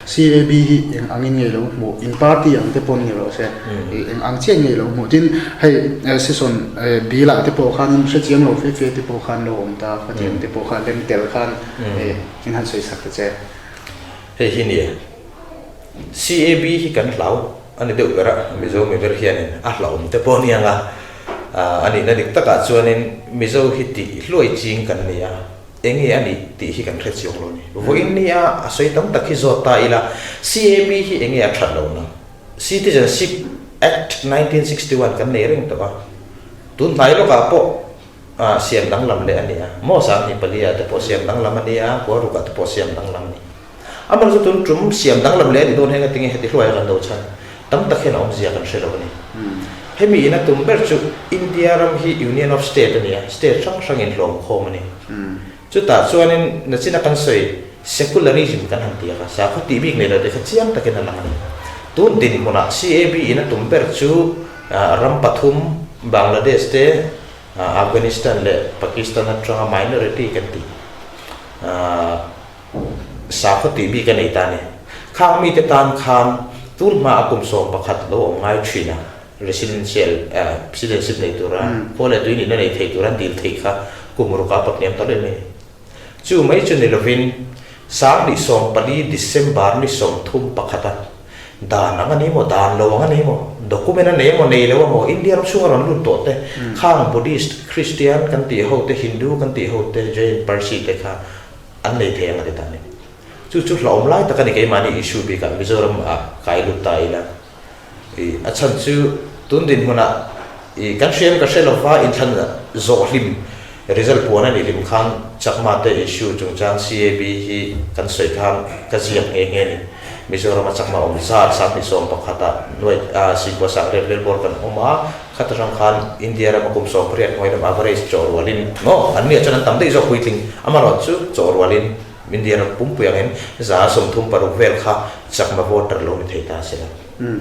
CAB hi eng angin nge lo hmuh, in party ang te paw'n ni rawh se, eng ang chiah nge lo hmuh. Tin, hei session bill ah te pawh khanin hre chiang lo fe fe te pawh khan lo awm ta, khatiang te pawh kha lem tel khan in han sawi sak ta che. Hei hi nia, CAB hi kan hlau a ni deuh ber a, Mizo mi ber hianin a hlauhawm te pawh a ni ang a, a nihna dik takah chuanin Mizo hi tih hluai ching kan ni a, enge a nih tih hi kan hre chiang lo a ni. Vawiin nia a sawi tam tak hi zawt ta ila, CAB hi enge a that lohna? Citizenship Act 1961 kan nei reng tawh a, tun hnai lawkah pawh siam danglam leh a ni a, maw 24 ah te pawh siam danglam a ni a, Kuaruk ah te pawh siam danglam a ni. Amaherawhchu tun tum siam danglam leh a ni dawn heng atinge heti hluai a kan do chhan tam tak hian a awmzia kan hre lo a ni. Hemi in a tum ber chu India ram hi Union of State a ni a, state hrang hrang in hlawm khawm a ni. Chutah chuanin nachina kan sawi secularism kan han ti a kha, sakhaw tih bik nei lo te kha chiang takin a lang a ni. Tun dinhmunah CAB in a tum ber chu ram pathum Bangladesh te, Afghanistan leh Pakistan atanga minority kan tih Sakhaw tih bik a nei ta a ni. Khang mite tan khan tun hma a kum 11 lo awm ngai thin a, residential citizenship nei tura khua leh tui nihna nei thei tura an dil theih kha kum ruk ah pawt hniam ta leh mai a ni. Chu mai chu ni lovin 2014 December ni 31 a Dan ang a ni maw, dan lo ang a ni maw, document a nei emaw nei lo emaw, India ram chhunga rawn lut tawh te, khang Buddhist, Christian kan tih ho te, Hindu kan tih ho te, Jain, Parsi te kha an nei thei ang a ti ta a ni. Chu chu hlauhawm lai tak a ni keimahni issue bikah Mizoram ah kai lut ta ila. I a chhan chu tun dinhmunah i kan hriam ka hre lova inthlan zawh hlim result puan a nih hlim khan Chakma te issue chungchang CAB hi kan sawi khan ka ziak nghe nghe a ni. Mizoram a Chakma awm zat 21,000 ah nuai singkua sang riat vel bawr kan awm a, khata hrang khan India rama kum 80 hnuai lam average chawh rualin maw an nia chuan an tam daih zawk puitling amaherawhchu chu chawh rualin India ram pumpui angin 36% vel kha Chakma voter lo ni thei ta se la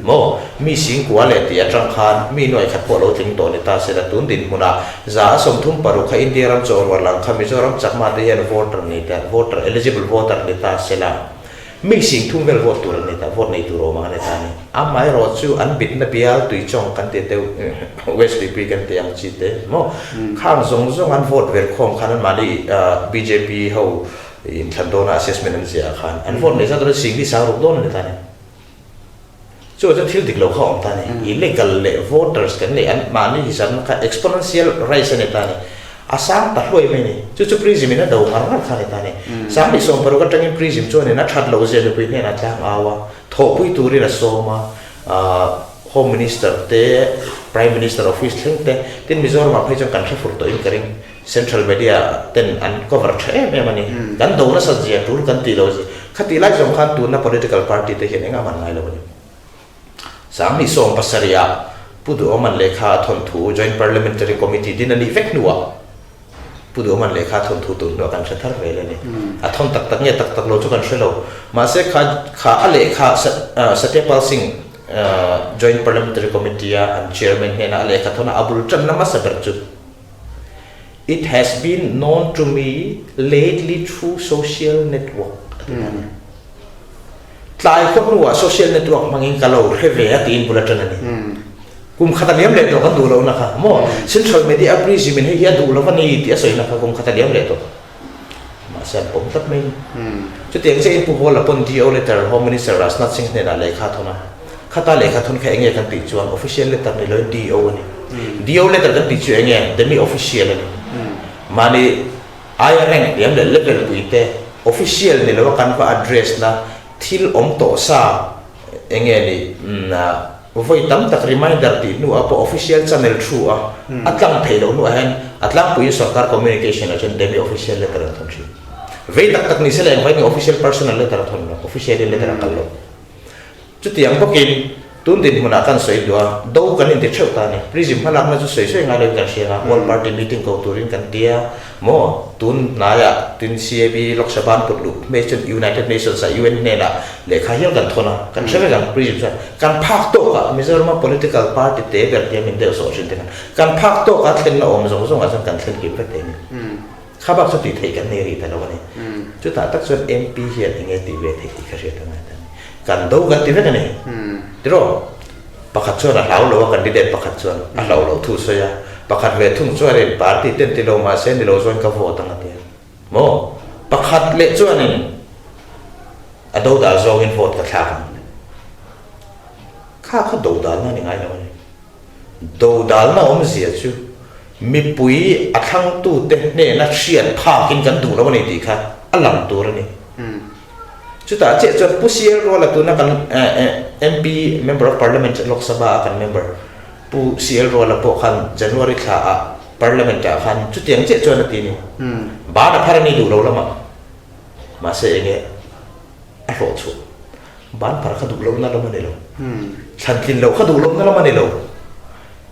maw mi singkua leh tih atang khan mi nuai khat pawh lo tling tawh ni ta se la tun dinhmunah 36% kha India ram chawh rual ang kha Mizoram Chakma te hian voter ni ta voter eligible voter ni ta se la. Mi sing thum vel vote tur an ni ta, vote nei tur awm ang a ni ta a ni. Amaherawh chu an bitna bial tuichawng kan ti deuh, West Tuipui kan ti ang chi te maw, khang zawng zawng an vote vel khawm khan anmahni bjp ho inthlan dawna assessment an ziah ah khan an vote nei zat dawn sing hi sang ruk dawn a ni ta a ni. Chu chuan thil dik lo kha a awm ta a ni. Illegal leh voters kan neih an mahni hisapna kha exponential rise a ni ta a ni. A sang ta hluai mai a ni. Chu chu prism in a do ngar ngar kha a ni ta a ni. 2016 atangin prism chuanin a that loh zia mipui hnenah tlang au a, thawhpui turin a sawm a, Home Minister te, Prime Minister office thleng te, tin Mizoramah phei chuan kan hre fur tawhin ka ring. Central media ten an cover tha em em a ni. Kan do nasat zia tul kan tih lo zia. Khatih lai zawng khan tuna political party te hian engah man ngai lo a ni. 2017 ah Pu Duhawman lehkha a thawn thu Joint Parliamentary Committee din a nih vek hnuah Pu Duhawman lehkha a thawn thu tun hnuah kan hre thar vel a ni. A thawn tak tak nge tak tak lo chu kan hre lo. Mahse kha kha a lehkha Satyapal Singh Joint Parliamentary Committee a an chairman hnena a lehkha thawn a a bul tanna hmasa ber chu It has been known to me lately through social network a ti ta a ni. Tlai khaw hnuah social network hmangin ka lo hre ve a tiin bul atang a ni. Kum khat a liam leh tawh kan duh lohna kha maw central media a prism in hei hi a duh lo a ni tih a sawina kha kum khat a liam leh tawh. Mahse an pawm tlat mai a ni. Chutiang chiahin Pu Hawla pawn DO letter Home Minister Rajnath Singh hnenah lehkha a thawn a. Khata lehkha thawn kha enge kan tih chuan official letter ni loin DO a ni. DO letter kan tih chu enge demi official a ni. Mahni aia rank hniam leh level pui te official ni loa kan va address na thil awm tawh sa enge ni vawi tam tak reminder tih hnu ah pawh official channel thu a a tlang theih loh hnuah hian a tlangpuiin sorkar communication ah chuan demi official letter an thawn thin. Vei tak tak ni se la engvai nge official personal letter a thawn lo, official in letter a kal lo. Chutiang bawkin tun dinhmunah kan sawi duh a, do kan inti theuh ta a ni. Prism hmalakna chu sawi sawi ngai loin kan hria a, All Party meeting ko turin kan ti a, maw? Tun hnaiah tin CAB Lok Sabha an put luh hmel chuan United Nations ah UN hnenah lehkha hial kan thawn a, kan hre vek ang Prism chuan kan phak tawkah Mizorama political party te ber hian min deuh sawh thin te khan kan phak tawkah thlenna awm zawng zawngah chuan kan thlen kim vek thei a ni. Kha bak chu tih theih kan nei rih ta lo a ni. Chutah tak chuan MP hian eng nge tih ve theih tih ka hriat a ngai ta a ni. Kan do kan ti vek a ni. Tiraw? Pakhat chuan a hlau lo a, candidate pakhat chuan a hlauh loh thu sawi a, pakhat ve thung chuanin party ten ti lo mahse ni lo chuan ka vote ang a ti a. Maw? Pakhat leh chuanin a dodal zawngin vote ka thlak ang. Kha kha dodalna a ni ngai lo a ni. Dodalna awmzia chu mipui a thlangtute hnena hriat phakin kan duh lo a ni tih kha a lang tur a ni. Chutah chiah chuan Pu CL Ruala tuna kan MP, Member of Parliament, Lok Sabha a kan member Pu CL Ruala pawh khan January thla ah Parliament ah khan chutiang chiah chuan a ti ni. Ban a phar a ni duh lo lamah. Mahse enge a hlawh chhuah? Ban phar kha duh lohna lam a ni lo. Thlan tlin loh kha duh lohna lam a ni lo.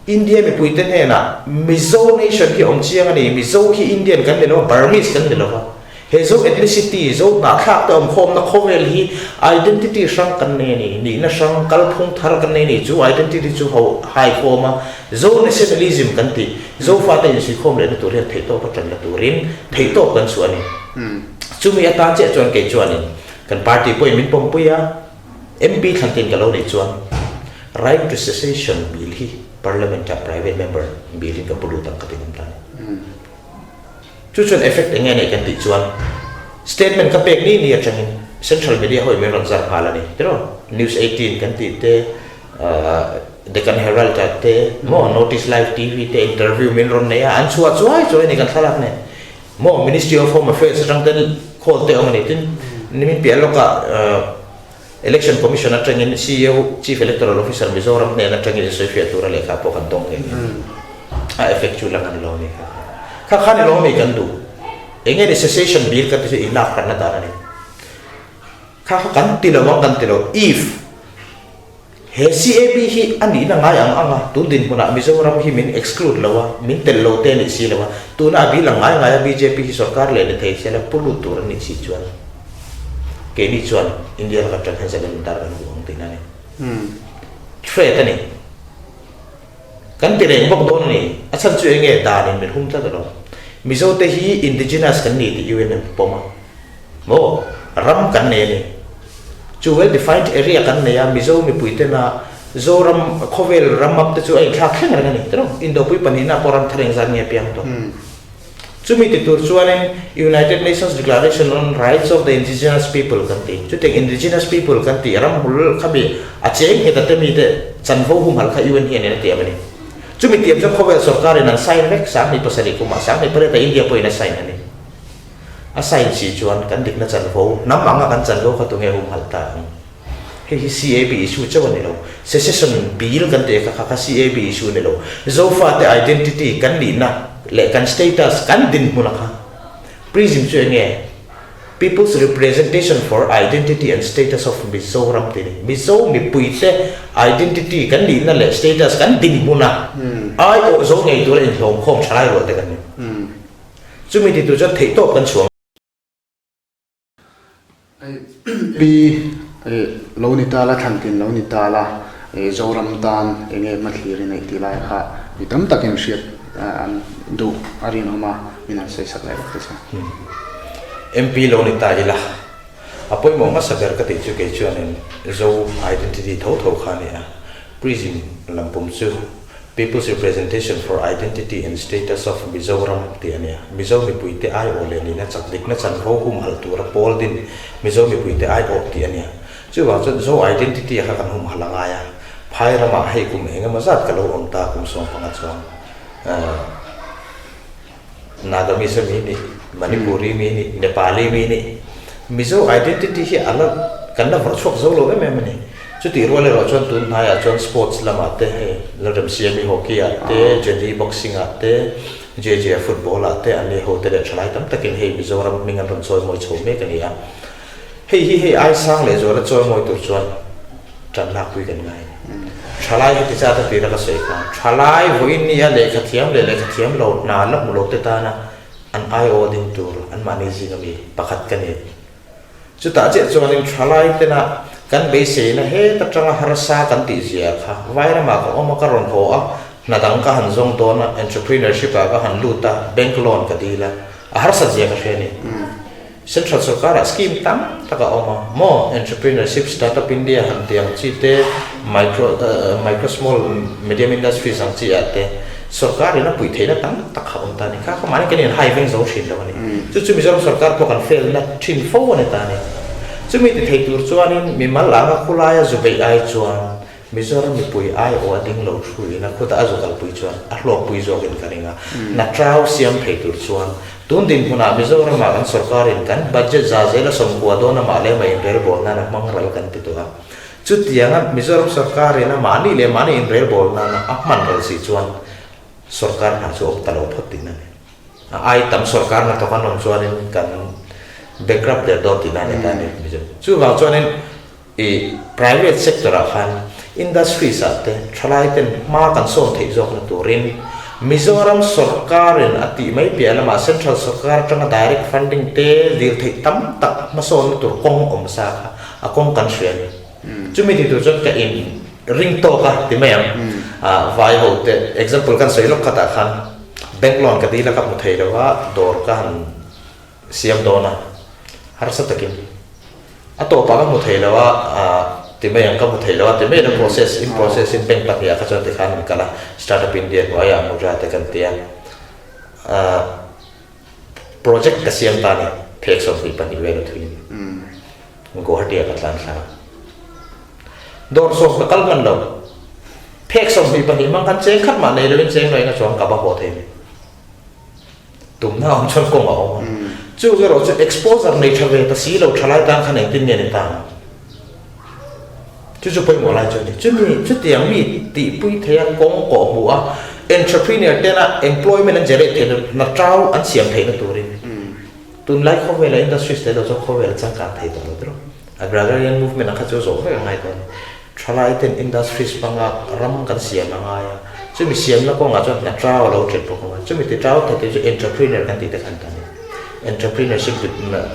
India mipuite hnenah Mizo nation hi awm chiang a ni, Mizo hi Indian kan ni lo a, Burmese kan ni lo va. He Zo ethnicity, Zo hnahthlak te awmkhawmna khawvel hi identity hrang kan nei a ni, nihna hrang, kalphung thar kan nei a ni. Chu identity chu ho hai khawm a, Zo nationalism kan tih, Zofate insuikhawm lehna tur hian theihtawp a tan la turin theihtawp kan chhuah a ni. Chumi atan chiah chuan kei chuanin kan party pawhin min pawmpui a, MP thlantin ka lo neih chuan Right to Secession Bill hi Parliament-ah Private Member Bill-in ka pu lut ang ka ti ngam ta a ni. Chu chuan effect eng nge neih kan tih chuan statement ka pek ni ni atangin Central Media ho in min rawn zar nghal a ni tiraw? News 18 kan tih te, Deccan Herald ah te, maw Notice Live TV te interview min rawn nei a, an chhuah chuai chuai a ni kan thlalak nen. Maw Ministry of Home Affairs atang ten call te a awm a ni. Tin, nimin piah lawkah Election Commission atangin CEO, Chief Electoral Officer Mizoram hnen atangin insawifiah tura lehkha pawh kan dawng nghe nghe. A effect chu lang a ni lo a ni kha. Kha kha ni lo mi kan duh. Eng nge ni cessation bill kan ti chu inlak hranna dan a ni. Kha kha kan ti lo ang kan ti lo. If. He CAB hi a nihna ngai ang ang a, tun dinhmunah Mizoram hi min exclude lo a, min tel lo te a nih si lo a, tuna a bil ang ngai ngai a bjp hi sorkar leh ni thei se la pu lut tur an nih si chuan keini chuan India laka atang hian zalen intar kan duh ang tihna a ni. Threat a ni. Kan ti reng bawk dawn a ni. A chhan chu eng nge danin min hum tlat alawm. Mizote hi indigenous kan ni tih UN an pawm a. Maw? Ram kan nei a ni. Chu well defined area kan nei a, Mizo mipui tena Zoram khawvel ram map te chu a inthlak thleng reng a ni. Tiraw? Indopui pahnihna pawh ram thar engzat nge piang tawh. Chumi ti tur chuanin United Nations Declaration on Rights of the Indigenous People kan ti. Chutiang Indigenous People kan tih ram hul khami a cheng nghet a te mite chanvo humhalh kha UN hianin a tiam a ni. Chumi tiam chuan khawvel sorkarin an sign vek, 2007 kumah, 2008 ah India pawhin a sign a ni. A sign si chuan kan dikna chanvo, hnam anga kan chanvo kha tunge humhalh ta ang? Hei hi CAB issue chauh a ni lo. Secession bill kan tih kha kha kha CAB issue a ni lo. Zofate identity kan nihna leh kan status kan dinhmun a kha. Prism chu enge? People's Representation for Identity and Status of Mizoram tih a ni. Mizo mipuite identity kan nihna leh status kan dinhmun a aiawh zo ngei tura inhlawmkhawm thalai rual te kan ni. Chumi ti tur chuan theihtawp kan chhuang. Pi lo ni ta la, thlantin lo ni ta la, Zoram tan eng nge hmathlir i neih tih lai kha mi tam takin hriat an duh a rinawm a, min han sawi sak leh vek ta che. MP lo ni ta ila, a pawimawh hmasa ber ka tih chu kei chuanin Zo identity tho tho kha a ni a, Prism lampum chu People's Representation for Identity and Status of Mizoram tih a nia. Mizo mipuite aiawh leh nihna chak dikna chanvo humhalh tura pawl din Mizo mipuite aiawh tih a nia. Chuvang chuan Zo identity a kha kan humhalh a ngai a. Phai ramah hei kum eng emaw zat ka lo awm ta kum 15 chuang Nagamese mi nih, Manipuri mi nih, Nepali mi nih Mizo identity hi a la kan la vawrh chhuak zo lo em em a ni. Chutih rual erawh chuan tun hnaiah chuan sports lamah te hei Lalremsiami hockey ah te, Jenny boxing ah te, JJ football ah te an ni ho te leh thalai tam takin hei Mizoram hming an rawn chawimawi chho mek a ni a. Hei hi hei ai sang leh zuala chawimawi tur chuan tan lakpui kan ngai a ni. Thalai heti zat a tira ka sawi kha, thalai vawiin nia lehkha thiam leh lehkha thiam lo hna la hmu lo te tana an aiawh ding tur anmahni zinga mi pakhat ka ni. Chutah chiah chuanin thalai tena kan beiseina heta tanga harsa kan tih zia kha Vairamah ka awm a, ka rawn haw a, hna dang ka han zawng dawn a, entrepreneurship ah ka han lut a, bank loan ka dil a, a harsat zia ka hria a ni. Central sorkarah scheme tam tak a awm a maw? Entrepreneurship, Startup India han tih ang chi te, micro micro small medium industries ang chi ah te sorkarin a puih theihna tam tak kha a awm ta a ni. Kha kha mahni kan inhai veng zo thin lo a ni. Chu chu Mizoram sorkar pawh kan fail na thin fo a ni ta a ni. Chumi ti thei tur chuanin mimal anga khulaia zu beih ai chuan Mizoram mipui aiawh a ding lo thu in a khuta a zu kalpui chuan a hlawkpui zawkin ka ring a. Hna trau siam thei tur chuan tun dinhmunah Mizoramah kan sorkarin kan budget za zela sawmkua dawn amah leh amah inrelbawl nan a hmang ral kan ti tawh a. Chutianga Mizoram sorkarin a mahni leh mahni inrelbawl nana a hman ral si chuan sorkar hna chu awm ta lo phawt tihna a ni. A ai tam sorkar hna thawk an awm chuanin kan bankrupt der dawn tihna a ni ta a ni. Chuvang chuanin I private sector ah khan industries ah te thalai ten hma kan sawn theih zawkna turin Mizoram sorkarin a tih mai piah lamah central sorkar atanga direct funding te dil theih tam tak hmasawnna tur kawng awm sa kha a kawng kan hria a ni. Chumi ti tur chuan ka in ring tawk a ti mai ang. Vai ho te example kan sawi lawk khatah khan bank loan ka dil a ka hmu thei lo a dawr ka han siam dawn a harsa takin. A tawpah ka hmu thei lo a, ti mai ang ka hmu thei lo a ti mai lo process in process in bank pahnih ah kha chuan tikhan an kal a, Startup India hnuaiah Mudra te kan ti a, project ka siam ta ni phek 22 vel a thuin Guwahati ah ka tlan thla a, dawr sawm ka kal hman lo, phek 22 hmang khan cheng khat mah nei lo in cheng lo eng a chuang ka va haw thei mai. Tumna awm chuan kawng a awm a. Chu erawh chu exposure nei tha ve ta si lo tha lai tan khan engtin nge ni ta ang? Chu chu pawimawh lai chu a ni. Chumi chutiang mi tihpui thei a kawng kawh hmuh a entrepreneur tena employment an generate theihna hna tau an siam theihna turin tunlai khawvela industries te lo chuan khawvel a changkang thei tawh lo tiraw. Agrarian movement ang kha chu zawh vek a ngai tawh a ni. Thalai ten industries hmanga ram kan siam a ngai a, chumi siamna kawngah chuan hna trau a lo ṭet bawk ang a, chumi ti trau thei te chu entrepreneur kan tih te khan ta ni. Entrepreneurship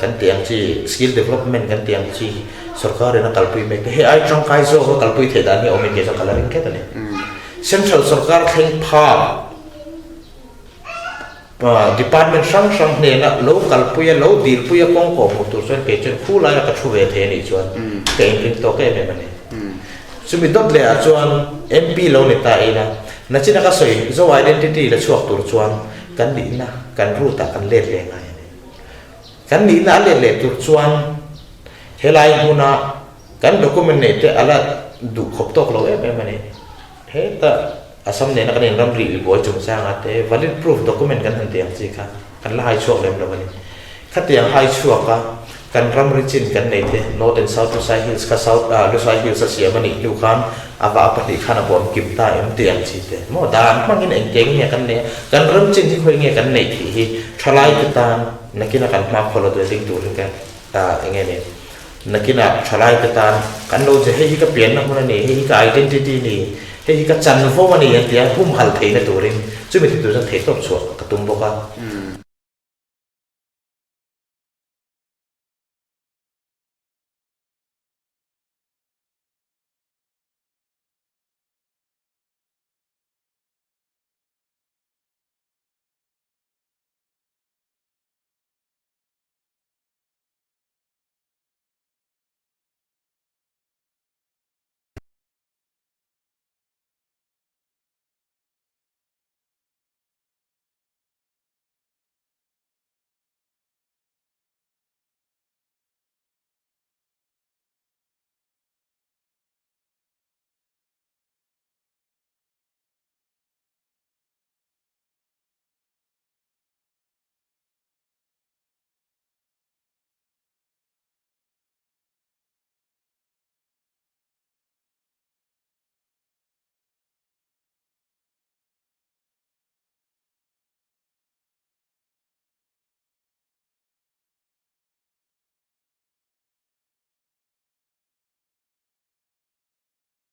kan tih ang chi, skill development kan tih ang chi sorkarin a kalpui mek te, hei ai tangkai zawk a kalpui theih dan hi a awm in kei chuan ka la ring tlat a ni. Central sorkar thleng phak. Department hrang hrang hnena lo kalpui a, lo dilpui a kawng kawh hmuh tur chuan kei chuan khu laia ka thu ve thei a nih chuan ka inring tawk em em a ni. Chumi dawt leh ah chuan MP lo ni ta ila, nachina ka sawi Zo identity la chhuak tur chuan kan nihna, kan root ah kan let leh ngai a ni. Kan nihna a let leh tur chuan helai hmuna kan document neih te a la duh khawp tawk lo em em a ni. Heta Assam nena kan inram rih buai chungchanga te valid proof document kan han tih ang chi kha kan la hai chhuak lem lo a ni. Khatiang hai chhuak a kan ram ri chin kan nei te North and South Lusai Hills kha South Lusai Hills a siam a nih hnu khan a va a pahnih khan a bawm kim ta em tih ang chi te maw dan hmangin engtiang nge kan nei a kan ram chin hi khawi nge kan neih tih hi thalai te tan nakina kan hmakhua la duai ding turin ka eng nge ni Nakinah thalaite tan kan lo che hei hi ka pianna hmun a ni, hei hi ka identity a ni, hei hi ka chanvo a ni an ti a, humhalh theihna turin chumi ti tur chuan theihtawp chhuah ka tum bawk a.